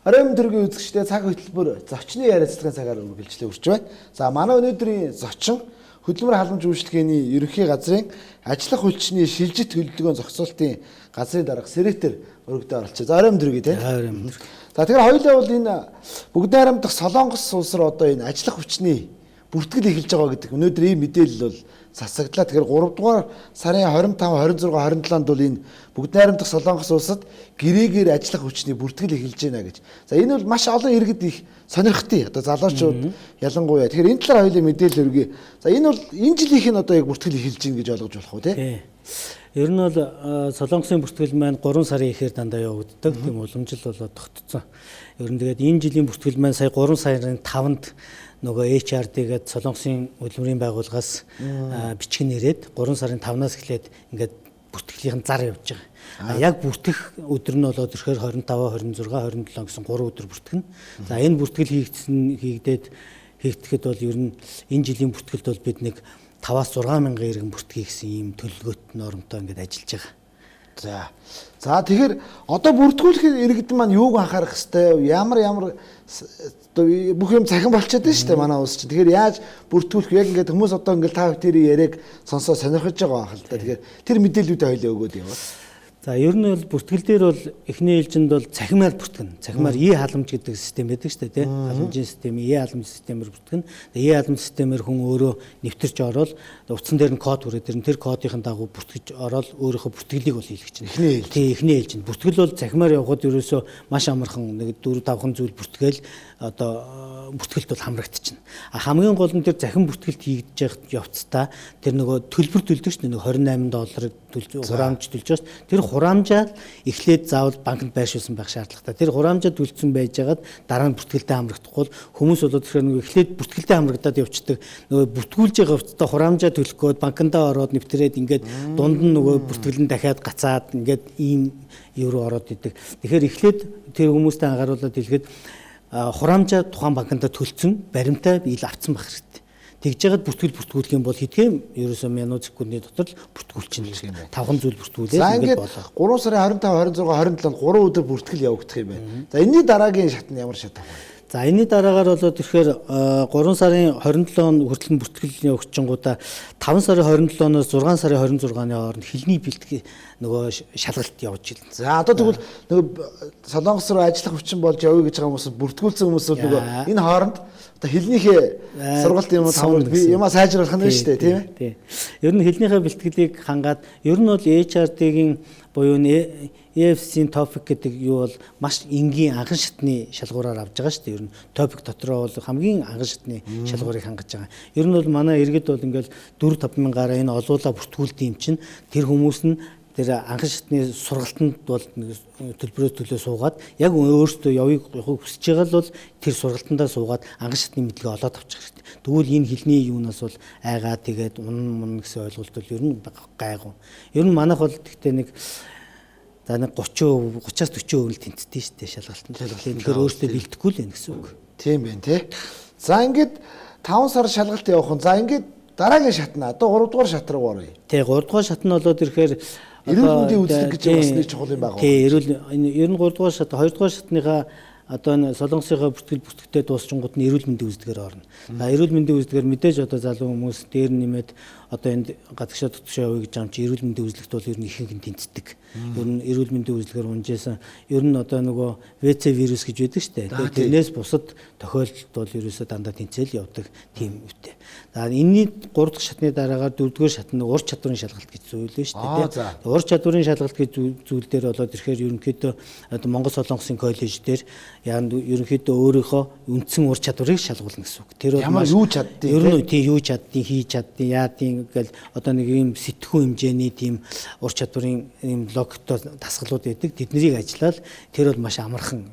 Оройн төргийн үзэгчдээ цаг хөтөлбөр зочны яриацлагын цагаар үргэлжлээ хүрч байна. За манай өнөөдрийн зочин хөдөлмөр халамж үйлчилгээний ерөнхий газрын ажиллах хүчний шилжилт хөдөлгөөн зохицуултын газрын дарга Сэрэтэр өргөдөө оролцсон. За оройн төргий тийм. Оройн төргий. За тэгэхээр хоёулаа бол энэ бүгд найрамдах Солонгос улс руу одоо энэ ажиллах хүчний бүртгэл эхэлж байгаа гэдэг өнөөдөр ийм мэдээлэл бол цацагдлаа. Тэгэхээр 3 дугаар сарын 25, 26, 27-нд бол энэ бүгд найрамдах Солонгос улсад гэрээгээр ажиллах хүчний бүртгэл эхэлж байна гэж. За энэ бол маш олон иргэд их сонирхтыг. Одоо залуучууд ялангуяа. Тэгэхээр энэ талаар хоёулаа мэдээлэл өргөе. За энэ бол энэ жилийнх нь одоо яг бүртгэл эхэлж байна гэж ойлгож болох уу тий? Ер нь бол Солонгосын бүртгэл маань 3 сарын ихээр дандаа явагддаг. Тийм уламжлал болоод тогтцсон. Ер нь тэгээд энэ жилийн бүртгэл маань сая 3 сарын 5-нд нөгөө HRD-гээд Солонгосын хөдөлмөрийн байгууллагаас бичиг нэрээд 3 сарын 5-наас эхлээд ингээд бүртгэлийн зар явж байгаа. Яг бүртгэх өдөр нь болоод ирэхээр 25, 26, 27 гэсэн 3 өдөр бүртгэнэ. За энэ бүртгэл хийгдээд хийгдэхэд бол ер нь энэ жилийн бүртгэлд бол бид нэг 5-аас 6 мянган иргэн бүртгэе гэсэн ийм төлөвлөгөөт нормтой ингээд ажиллаж байгаа. За. За тэгэхээр одоо бүртгүүлэх иргэд маань юуг анхаарах хэвтэй ямар одоо бүх юм цахим болчиход байна шүү дээ манай улс чинь. Тэгэхээр яаж бүртгүүлэх яг ингээд хүмүүс одоо ингээд та бүхний яриаг сонсоо сонирхож байгаа байх л да. Тэгэхээр тэр мэдээллүүдээ хоёлаа өгөөд яваа. За ер нь бол бүртгэл дээр бол эхний ээлжинд бол цахимаар бүртгэнэ. Цахимаар е-халамж гэдэг систем байдаг шүү дээ, тийм. Халамжийн систем, е-халамж системээр бүртгэнэ. Е-халамж системээр хүн өөрөө нэвтэрч ороод утсан дээр нь код хүрээд ирнэ. Тэр кодын дагуу бүртгэж ороод өөрийнхөө бүртгэлийг бол хийлгэж байна. Эхний ээлж. Тийм, эхний ээлжинд. Бүртгэл бол цахимаар явхад ерөөсөө маш амархан нэг 4 5 зүйл бүртгээл одоо бүртгэлд бол хамрагдчихна. А хамгийн гол нь тэр захин бүртгэлд хийгдэж явах явцдаа тэр нөгөө төлбөр төлдөг шүү дээ. Нэг 28 долларыг төлж хураамж төлж байгаа шүү. Тэр хураамжаа эхлээд заавал банкнд байршуулсан байх шаардлагатай. Тэр хураамжаа төлсөн байжгаад дараа нь бүртгэлдээ хамрагдахгүй бол хүмүүс болоод тэгэхээр нөгөө эхлээд бүртгэлдээ хамрагдаад явцдаг. Нөгөө бүртгүүлж байгаа явцдаа хураамжаа төлөх гээд банкндаа ороод нэвтрээд ингээд дунд нь нөгөө бүртгэл нь дахиад гацаад ингээд ийм юу руу ороод идэг. Тэгэхээр эхлээд тэр хүмүүстэй анхааруулад хэлэхэд хураамжаа тухайн банкндаа төлцөн баримтаа ил авцсан байх хэрэгтэй. Тэгж жагаад бүртгэл бүртгүүлэх юм бол хэдхэн ерөөсөө минут секундны дотор л бүртгүүлчихнэ. Тавхан зүйл бүртгүүлээд ингээд болоо. 3 сарын 25, 26, 27 3 өдөр бүртгэл явагдах юм байна. За энэний дараагийн шат нь ямар шат вэ? За энэний дараагаар болоод ирэхээр 3 сарын 27-нд хүртэл бүртгэл явагдчихгуудаа 5 сарын 27-оноос 6 сарын 26-ны хооронд хэлний бэлтгэл нөгөө шалгалт явж ирнэ. За одоо тэгвэл нөгөө Солонгос руу ажиллах хүчин болж явъя гэж байгаа хүмүүс бүртгүүлсэн хүмүүс бол нөгөө энэ хооронд одоо хэлнийхээ сургалт юм уу юмаа сайжруулах нь шүү дээ, тийм ээ? Тийм. Ер нь хэлнийхээ бэлтгэлийг хангаад ер нь бол HRD-гийн буюу EFC-ийн TOPIK гэдэг юу бол маш энгийн анхан шатны шалгуураар авч байгаа шүү дээ. Ер нь TOPIK дотроо бол хамгийн анхан шатны шалгуурыг хангаж байгаа. Ер нь бол манай иргэд бол ингээл 4 5 мянгаараа энэ олуула бүртгүүлдэг юм чинь тэр хүмүүс нь тэр анхан шатны сургалтанд бол төлбөрөө төлөө суугаад яг өөрсдөө явыг хүсэж байгаа л бол тэр сургалтандаа суугаад анхан шатны мэдлэгээ олоод авчих хэрэгтэй. Тэгвэл энэ хэлний юунаас бол айгаа тэгээд унан мун гэсэн ойлголт бол ер нь гайгүй. Ер нь манайх бол тэгтээ нэг за нэг 30% 30-аас 40% л тэнцдэг шүү дээ шалгалтанд. Тэгэхээр өөрсдөө бэлтгэхгүй л байна гэсэн үг. Тийм байна тий. За ингээд 5 сар шалгалт явах нь. За ингээд дараагийн шат нь одоо 3 дугаар шат руу оръё. Тий, 3 дугаар шат нь болоод ирэхээр эрүүл мэндийн үзлэг гэж бас нэг чухал юм байна. Тий, эрүүл ер нь 3 дугаар шат, 2 дугаар шатныхаа одоо энэ Солонгосынхаа бүртгэл бүртгэгдээ дуусчингууд нь эрүүл мэндийн үзлэгээр орно. За эрүүл мэндийн үзлэгээр мэдээж одоо залуу хүмүүс дээр нэмээд одоо энд гадагшаа дотгошоо явъя гэж юм чи эрүүл мэндийн үзлэгт бол ер нь ихэнх нь тэнцдэг. Ер нь эрүүл мэндийн үзлэгээр унжээсэн. Ер нь одоо нөгөө ВЦ вирус гэж байдаг шүү дээ. Тэрнээс бусад тохиолдолд бол ерөөсөө дандаа тэнцэл явдаг тийм үедээ. За энэний 3 дахь шатны дараагаар 4 дугаар шат нь ур чадварын шалгалт гэж зүйл нь шүү дээ. Ур чадварын шалгалт гэж зүйл дээр болоод ирэхээр ерөнхийдөө одоо Монгол Солонгосын коллеж дээр яг ерөнхийдөө өөрийнхөө үндсэн ур чадварыг шалгуулна гэсэн үг. Тэр бол юу чаддیں۔ Ер нь тийм юу чаддیں, хийж чаддیں, яадیں гэл одоо нэг юм сэтгхүүн хэмжээний тийм ур чадварын юм логиктой дасгалууд байдаг. Тэднийг ажиллаад тэр бол маш амархан.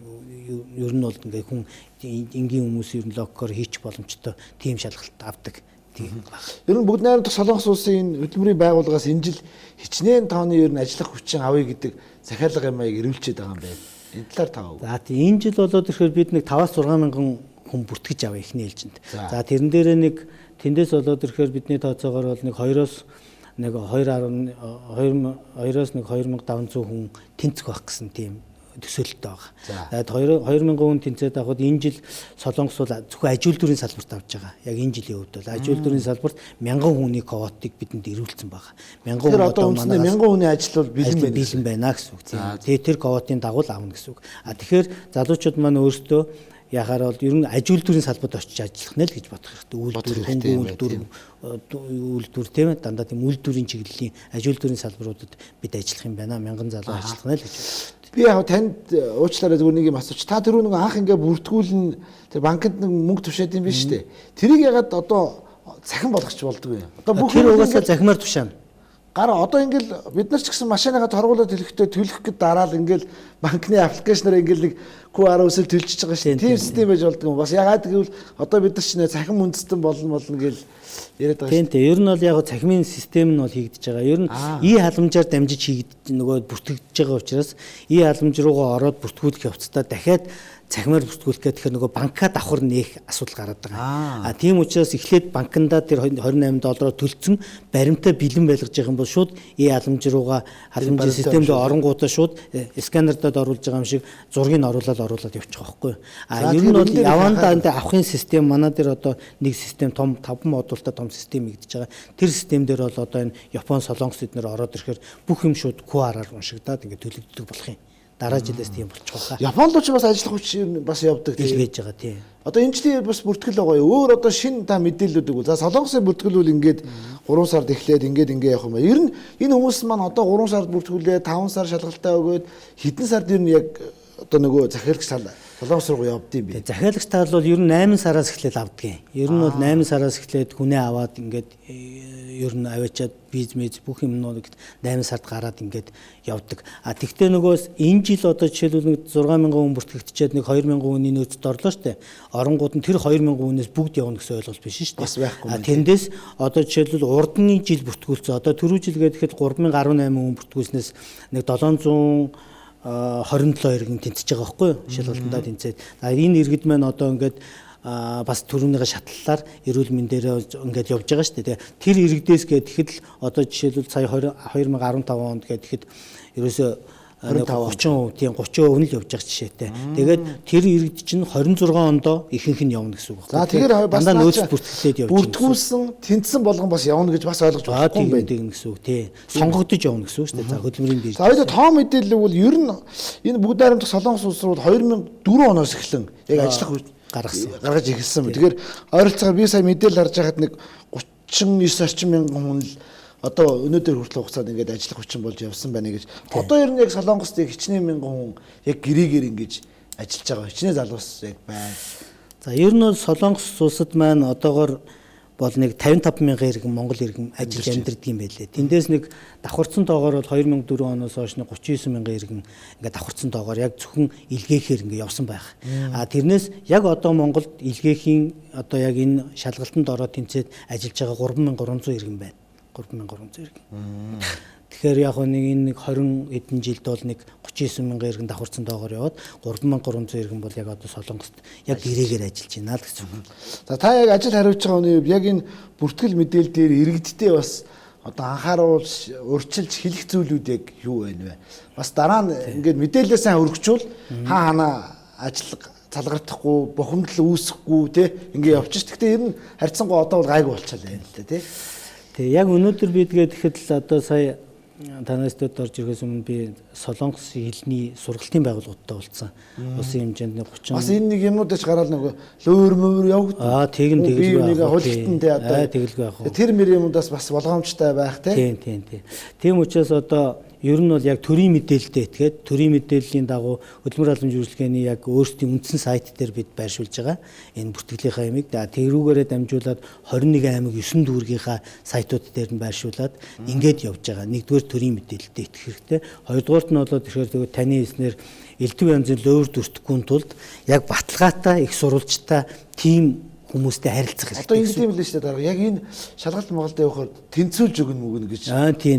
Ер нь бол ингээ хүн энгийн хүмүүс ер нь логикоор хийчих боломжтой тийм шалгалт авдаг. Тийм баг. Ер нь бүгд найрамдах Солонгос улсын энэ хөдөлмөрийн байгууллагаас энэ жил хичнээн тооны ер нь ажиллах хүчин авъя гэдэг захиалга юм аяг ирүүлчихэд байгаа юм байна. Энэ талаар та өг. За тийм энэ жил болоод ирэхээр бид нэг 5-аас 6 мянган хүн бүртгэж аваа эхний ээлжинд. За тэрэн дээрээ нэг тэндээс болоод ирэхээр бидний тооцоогоор бол нэг 2-оос нэг 2.2 2-оос нэг 2500 хүн тэнцэх байх гэсэн тийм төсөөлөлттэй байгаа. Тэгээд 2000 хүн тэнцээд авахад энэ жил Солонгос бол зөвхөн аж үйлдвэрийн салбарт авч байгаа. Яг энэ жилийн хувьд бол аж үйлдвэрийн салбарт 1000 хүний квотыг бидэнд ирүүлсэн байгаа. 1000 хүн одоо үнэндээ 1000 хүний ажил бол бэлэн байна. Бэлэн байна гэсэн үг. Тэгээд тэр квотын дагуу л авна гэсэн үг. А тэгэхээр залуучууд маань өөрсдөө яхаар бол ер нь аж үйлдвэрийн салбарт очиж ажиллах нэ л гэж бодох хэрэгтэй. Үйлдвэр, хөнгөн үйлдвэр тийм ээ, дандаа тийм үйлдвэрийн чиглэлийн аж үйлдвэрийн салбаруудад бид ажиллах юм байна. 1000 залуу ажиллах нэ л гэж бодох. Би яг танд уучлаарай зүгээр нэг юм асууч. Та түрүү нэг анх ингээ бүртгүүлэн тэр банкнд нэг мөнгө тушаад юм биш үү? Тэрийг ягаад одоо цахим болгоч болдгоо юм. Одоо бүх тэр угаасаа захимаар тушаана. Гар одоо ингээл бид нар ч гэсэн машиныгаа торгуулаад төлөхдөө төлөх гээд дараал ингээл банкны аппликейшнаар ингээл нэг QR үсэл төлчихөж байгаа шүү. Тийм систем байж болдгоо юм. Бас ягаад гэвэл одоо бид нар ч нэ цахим үндэстэн болно гэл яриад байгаа шүү. Тийм. Ер нь бол яг цахимын систем нь бол хийгдэж байгаа. Ер нь и халамжаар дамжиж хийгдэж нөгөө бүртгэгдэж байгаа учраас и халамж руугаа ороод бүртгүүлэх явцдаа дахиад цахимаар бүртгүүлэх гээд тэгэхээр нөгөө банкаа давхар нээх асуудал гараад байгаа. А тийм учраас эхлээд банкндаа тэр 28 доллараар төлцөн баримтаа бэлэн байлгаж байгаа юм бол шууд и халамж руугаа халамжийн системд оронгуудаа шууд сканердад оруулж байгаа юм шиг зургийг оруулаад явчих واخгүй. А ер нь бол явандаа энэ авахын систем манай дээр одоо нэг систем том 5 модултай том систем игдэж байгаа. Тэр систем дээр бол одоо энэ Япон, Солонгос эднэр ороод ирэхээр бүх юм шууд QR-аар уншигдаад ингээд төлөгддөг болох юм. Дараа жилээс тийм болчих واخа. Японд ч бас ажиллах хүч бас явдаг тийм гэж байгаа тийм. Одоо энэ жилийн бас бүртгэл байгаа юу? Өөр одоо шинэ та мэдээллүүд өгвөл. За Солонгосын бүртгэл бол ингээд 3 сард эхлээд ингээд явах юм байна. Ер нь энэ хүмүүс маань одоо 3 сард бүртгүүлээ, 5 сар шалгалтаа өгөөд хэдэн сард ер нь яг одоо нөгөө захиалагч тал Солонгос руу явд юм бэ? Захиалагч тал бол ер нь 8 сараас эхлээд авдгийн. Ер нь бол 8 сараас эхлээд хүнээ аваад ингээд ер нь аваачаад виз мэз бүх юм нь 8 сард гараад ингээд явдаг. А тэгтээ нөгөөс энэ жил одоо жишээлбэл нэг 6000 хүн бүртгэгдчихэд нэг 2000 хүний нөөцөд орлоо штэ. Оронгууд нь тэр 2000 хүнээс бүгд явна гэсэн ойлголт биш шүү дээ. Бас байхгүй. А тэндээс одоо жишээлбэл урдны жил бүртгүүлсэн. Одоо түрүү жил гэхэд 3018 хүн бүртгүүлснээс нэг 727 иргэн тэнцэж байгаа байхгүй юу? Шалгалтандаа тэнцээд. А энэ иргэд маань одоо ингээд бас түрүүнийхээ шатлалаар эрүүл мэндээр ингээд явж байгаа шүү дээ. Тэр иргэдээс гэхэд л одоо жишээлбэл сая 2015 онд гэхэд ерөөсөө 30% тийм 30% нь л явж байгаа жишээтэй. Тэгээд тэр иргэд чинь 26 ондоо ихэнх нь явна гэсэн үг байна. За тэгэхээр бас дандаа нөөц бүртгэлээд явж бүртгүүлсэн тэнцсэн болгон бас явна гэж бас ойлгож болохгүй юм байна гэсэн үг тий. Сонгогдож явна гэсэн үг шүү дээ. За хөдөлмөрийн бирж. За хоёул тоо мэдээлэл бол ер нь энэ бүгд найрамдах Солонгос улс руу 2004 оноос эхлэн яг ажиллах үе гаргаж эхэлсэн. Тэгэхээр ойролцоогоор би сая мэдээлэл харж байхад нэг 39 орчим мянган хүн л одоо өнөөдөр хүртэл хугацаанд ингээд ажиллах хүчин болж явсан байна гэж. Одоо ер нь яг Солонгост яг хичнээн мянган хүн яг гэрээгээр ингэж ажиллаж байгаа хичнээн залуус яг байна. За ер нь бол Солонгос улсад маань одоогор бол нэг 55 мянган иргэн Монгол иргэн ажиллаж амьдардаг юм байлээ. Тэндээс нэг давхарцсан тоогоор бол 2004 оноос хойш нэг 39 мянган иргэн ингээд давхарцсан тоогоор яг зөвхөн илгээхээр ингээд явсан байх. А тэрнээс яг одоо Монголд илгээхийн одоо яг энэ шалгалтанд ороод тэнцээд ажиллаж байгаа 3300 иргэн байна. 3300 иргэн. Тэгэхээр яг нэг энэ нэг 20 хэдэн жилд бол нэг 39 мянган иргэн давхарцсан тоогоор яваад 3300 иргэн бол яг одоо Солонгост яг гэрээгээр ажиллаж байна л гэсэн үг. За та яг ажил хариуцж байгаа хүний хувьд яг энэ бүртгэл мэдээлэл дээр иргэдтэй бас одоо анхааруулж урьдчилж хэлэх зүйлүүд яг юу байна вэ? Бас дараа нь ингээд мэдээлэлээ сайн өргөчвөл хаа ханаа ажил залгардахгүй, бухимдал үүсэхгүй тий ингээ явчих. Гэхдээ ер нь харьцангуй одоо бол гайгүй болчихлоо юм л да тий. Тэгээ яг өнөөдөр бид гэхэд л одоо сая танаас дөд орж ирэхээс өмнө би Солонгос хэлний сургалтын байгууллагуудтай уулзсан. Улсын хэмжээнд нэг 30 бас энэ нэг юмнуудаж гараал нэг лөөр мөвөр явагдана. Аа тэгэн тэгэлгүй байх. Хулигтан тий одоо тэгэлгүй байх. Тэр мөр юмудаас бас болгоомжтой байх тий. Тийм тийм тийм. Тийм учраас одоо ер нь бол яг төрийн мэдээлэлтэй этгээд төрийн мэдээллийн дагуу хөдөлмөр халамж үйлчилгээний яг өөрсдийн үндсэн сайт дээр бид байршуулж байгаа энэ бүртгэлийнхаа ямиг тэрүүгээрээ дамжуулаад 21 аймаг 9 дүүргийнхаа сайтууд дээр нь байршуулад ингээд явж байгаа. Нэгдүгээр төрийн мэдээлэлтэй итгэх хэрэгтэй. Хоёрдугаарт нь болоод ирэхээр зөвхөн таны хэлснээр элдв янзын лөөр дүртэхгүй тулд яг баталгаатай их сурвалжтай тийм хүмүүстэй харилцах хэрэгтэй. Одоо ингэ юм л шүү дээ дараа. Яг энэ шалгалт Монголд явахаар тэнцвүүлж өгнө мөгнө гэж.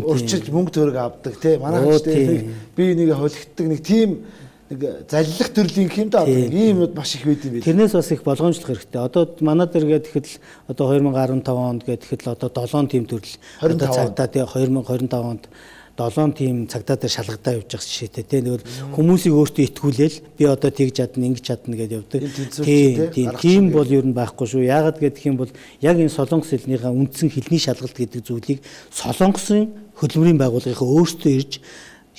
Урьдчилж мөнгө төгрөг авдаг тий. Манай нэг би нэг холигддаг нэг тийм нэг заллах төрлийн юм да. Ийм юмуд маш их байд юм байна. Тэрнээс бас их болгоомжлох хэрэгтэй. Одоо манай дээр гэхэд л одоо 2015 онд гэхэд л одоо 7 тийм төрөл одоо цагдаа тий 2025 онд долоон тийм цагдаа дээр шалгадаа явж байгаа жишээтэй те. Нэг хүмүүсийг өөртөө итгүүлээл би одоо тэгж чадна, ингэж чадна гэдээ явдаг. Тийм тийм бол ер нь байхгүй шүү. Яагаад гэх юм бол яг энэ солонгос хэлнийхээ үндсэн хэлний шалгалт гэдэг зүйлийг солонгосын хөдөлмөрийн байгууллагынхаа өөрсдөө ирж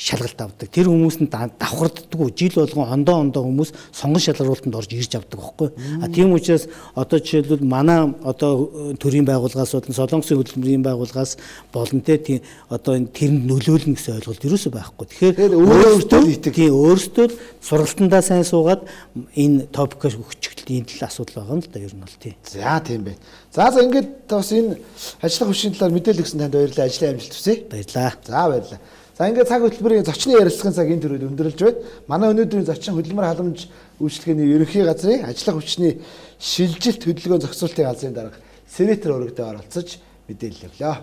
шалгалт авдаг. Тэр хүмүүс нь давхарддаггүй. Жил болгон ондоо ондоо хүмүүс сонгон шалгаруултанд орж ирж авдаг байхгүй. А тийм учраас одоо жишээлбэл манай одоо төрийн байгууллагаас болон Солонгосын хөдөлмөрийн байгууллагаас болон те тийм одоо энэ тэрэнд нөлөөлнө гэсэн ойлголт ерөөсөө байхгүй. Тэгэхээр өөрөөсөө л тийм өөрсдөө л сургалтандаа сайн суугаад энэ топикоос өгчихэл энэ л асуудал байгаа юм л да ер нь бол тийм. За тийм байна. За за ингээд бас энэ ажиллах хүчний талаар мэдээлэл өгсөн танд баярлалаа. Ажлын амжилт хүсье. Баярлалаа. За баярлалаа. За ингээд цаг хөтөлбөрийн зочны ярилцлагын цаг энэ төрөд өндөрлөж байна. Манай өнөөдрийн зочин хөдөлмөр халамж үйлчилгээний ерөнхий газрын ажиллах хүчний шилжилт хөдөлгөөн зохицуултын газрын дарга Сэрэтэр өргөдөө оролцож мэдээлэл өглөө.